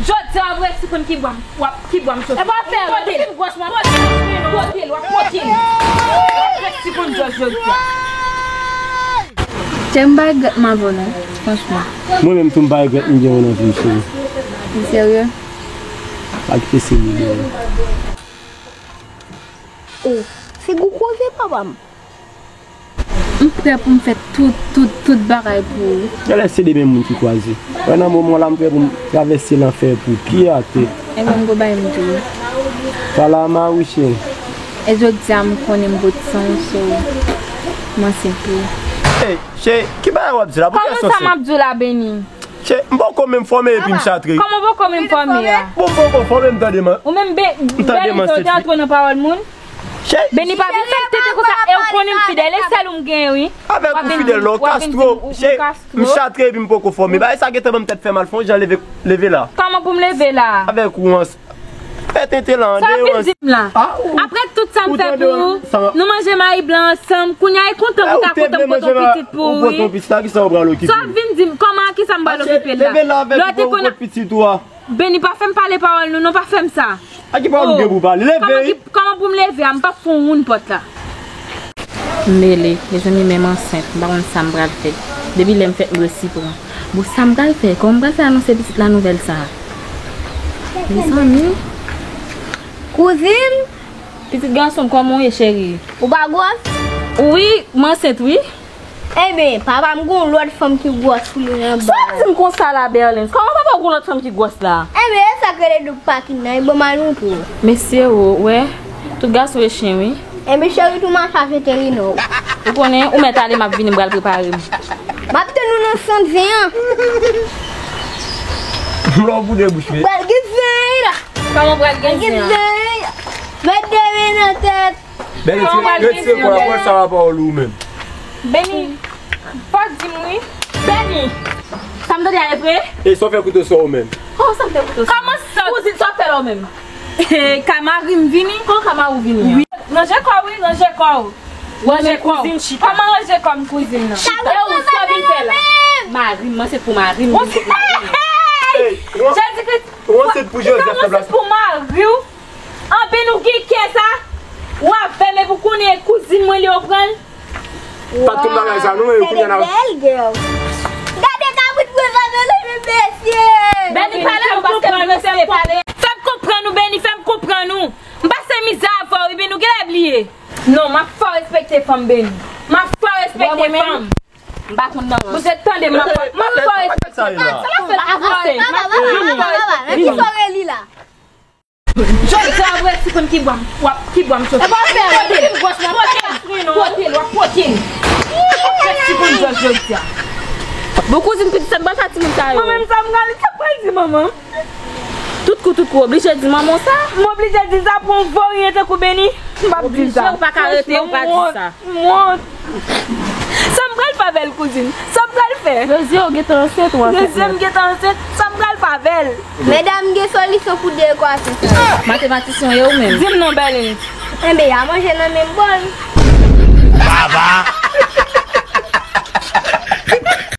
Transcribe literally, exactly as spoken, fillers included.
Jodi a w ap resi konn ki bwa m, w ap, ki bwa m soti. E pa fè, w ap fin gwòs mwen. Pote l, pote l, w ap pote l. W ap resi konn jòj jodi a. Cheri, m pa regrèt m avè w non, franchman. Mwen menm tou, m pa regrèt m gen w nan vi m, cheri. Ou serye? Pa kite serye deyò. Oh, se gwo koze, papa m. M prè pou m fè tout, tout, tout bagay pou ou. Genlè se de men moun ki kwaze. Wè nan moman la m prè pou m travèse lanfè pou pye atè. Ebyen m go bay m di w. Pale a Marie cheri. E jodi a m konnen m pot san w sou m ansent pou ou. Ey, cheri, ki bagay w ap di la? Pou kiyès w ansent? Kòman sa m ap di w la, Beni? Cheri, m poko menm fòme epi m chatre. Kòman w poko menm fòme a? Bon, m poko fòme, m tande man. Ou menm Be-, m tande Beni, ou te antre nan pawòl moun? Beni pa vin fè m tete konsa, e ou konnen m fidèl, e sèl ou m genyen, wi. Avèk ou fidèl non, Castro. Cheri, m chatre epi m poko fòme. Bagay sa gentan ban m tèt fè mal, fè yon jan leve, leve la. Kòman pou m leve la? Avèk ou an, fè tenten la, an deyò an. Sa w ap vin di m la? Apre tout sa m fè pou ou, nou manje mayi blan ansanm, kounye a e kontan pou ta kontan m pote yon pitit pou ou, wi. Sa w ap vin di m, kòman, kisa m pral okipe l la? Lè w te konn Beni, pa fè m pale pawòl nou non, pa fè m sa. A ki pawòl ou gen pou pale? Leve! Kòman ki, kòman pou m leve a? M p ap fè yon woun pòt la. M mele, mezanmi, men m ansent, m pa konn sa m pral fè. Depi lè m fèt, m resi pran. Bon, sa m pral fè? Kòman m pral fè anonse pitit la nouvèl sa a? Mezanmi. Kouzin! Pitit gason, kòman w ye, cheri? Ou pa gwòs? Wi, m ansent, wi. Enben, papa m gon lòt fanm ki gwòs pou li nan bal. Sa w ap di m konsa la, Berlens? Kòman papa w gon lòt fanm ki gwòs la? Enben, e sa k rele doub pakin nan, e bon m al montre w. Mesye o, wè, tout gason e chen, wi. Enben, cheri, tou mache a jete li non. Ou konnen, ou mèt ale, m ap vini, m pral prepare m. M ap tann ou nan sant ven an. Lò w pou debouche. Pral gen zen la. Kòman pral gen zen an? Pral gen zen la. Mèt de men nan tèt. Beni, retire kò w, pran sa a pawòl ou menm. Beni, pa di m wi. Beni! Sa m tande a e vre? E sa w fè koute sò w menm? Oh, sa m fè koute sò. Kòman sa? Kouzin, sa w fè la w menm? Ka mari m vini? Kòman ka mari w vini an? Wi, ranje kò w wi, ranje kò w. Ranje kò w. Kouzin chita. Kòman ranje kò m kouzin nan? E ou sa w vin fè la? Mari m, mwen se pou mari m. Jezi Kris. Ou ansent pou Joseph nan plas. Pou mari w. Anben ou gen kè sa? Ou avè m epi w konnen kouzin mwen li yo pran l. Pa t konn bagay sa non, e kounye a n ap. Bèl gèl. Gade kabrit mwen pa nan leve mesye. Beni pale non paske m prese pale. Fè m konprann ou Beni, fè m konprann ou. M pase mizè avè w, Beni ou genlè bliye. Non, m ap fè w respekte fanm Beni. M ap fè w respekte fanm. M pa konn nan rans. Ou se tande m ap fè w respekte fanm. Sa la fè avanse. M ap fè w respekte fanm. Jodi a w ap resi konn ki bwa m, w ap, ki bwa m soti. E pa fè, pote l, pote l, w ap pote l. W ap resi konn jòj jodi a. Bon kouzin pitit sa, m pa sa timoun sa yo. Mwen menm sa m pral, sa m pral di manman m. Tout kou, tout kou, oblije di manman w sa. M oblije di sa pou yon voryen tankou Beni. M p ap di sa. Oblije, ou pa ka rete, ou pa di sa. M wont. Sa m pral fè avè l kouzin? Sa m pral fè? Jezi, ou gentan ansent, ou ansent. Jezi, m gentan ansent. Sa m pral fè avè l? Medam gen solisyon pou de ekwasyon sa yo. Matematisyen w ye ou menm? Di m non, Berlens. Enben, y a manje nan menm bòl. Baba!